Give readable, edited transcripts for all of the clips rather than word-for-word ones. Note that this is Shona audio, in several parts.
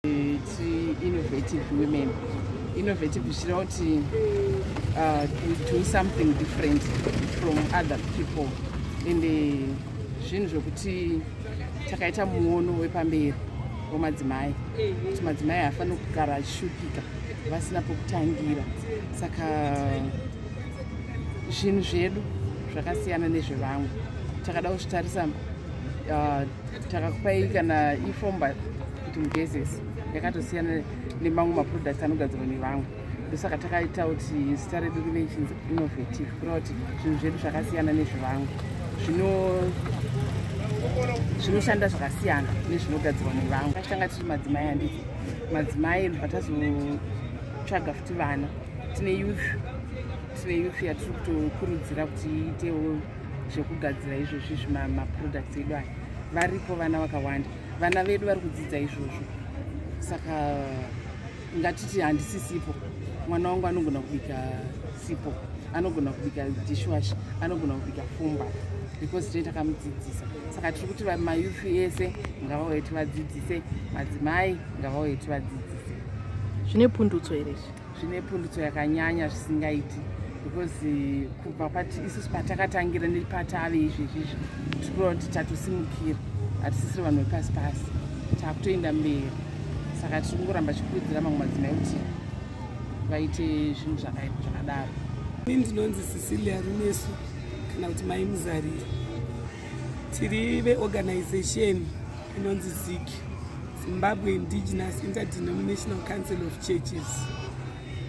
Tiri innovative women. Innovative zvichireva kuti we do something different from other people, ende zvinhu zvokuti takaita muono wepamberi wemadzimai, kuti madzimai haafaniri kugara achishupika vasina pokutangira. Saka zvinhu zvedu zvakasiyana nezvevamwe. Takada kuzvitarisa, takakupai kana ifoam bath kuti mugezesi, yakatosiyana nemamwe maproducts anogadzirwa nevamwe. Ndosaka takaita kuti zita redu rive ichinzi innovative, kureva kuti zvinhu zvedu zvakasiyana nezvevamwe, zvinoshanda zvakasiyana nezvinogadzirwa nevamwe. Tanga tiri madzimai, handiti? Madzimai, ndobva tazotsvaga futi vana. Tine youth yatiri kutokurudzira kuti iitewo zvekugadzira izvozvi maproducts edu aya. Varipo vana vakawanda, vana vedu vari kudzidza izvozvo. Saka ngatiti handisisipo, mwana wangu anogona kubika sipo, anogona kubika dishwash, anogona kubika foam bath, because tinee takamudzidzisa. Saka tiri kuti mayouth ese ngavauye tivadzidzise, madzimai ngavauye tivadzidzise. Zvine pundutso here izvi? Zvine pundutso yakanyanya zvisingaiti, because kubva pati isusu patakatangira nepatave izvezvizvi, tiri kureva kuti tatosimukira, hatisisiri vanhu vepasi pasi, taakutoenda mberi. Saka tiri kungoramba tichikurudzira mamwe madzimai kuti vaite zvinhu zvakadaro. Ini ndinonzi Cecilia Runesu, kana kuti Mai Muzariri. Tiri veorganization inonzi ZIC, Zimbabwe Indigenous Interdenominational Council of Churches.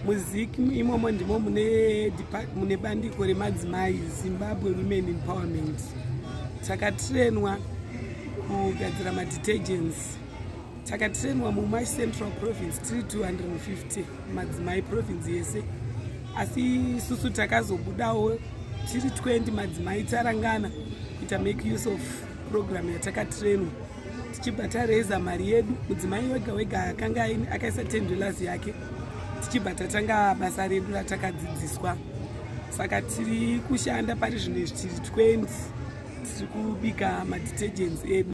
MuZIC imomo ndimo mune bandiko remadzimai, Zimbabwe Women Empowerment. Takatrainwa kugadzira madetergents. Takatrainwa muMash Central Province tiri 250 madzimai, province yese, asi isusu takazobudawo tiri 20 madzimai, tarangana kuita make use of program yatakatrainwa, tichibva tareza mari yedu. Mudzimai wega wega akanga akaisa $10 yake, tichibva tatanga basa redu ratakadzidziswa. Saka tiri kushanda pari zvino izvi tiri 20, tiri kubika madetergents edu.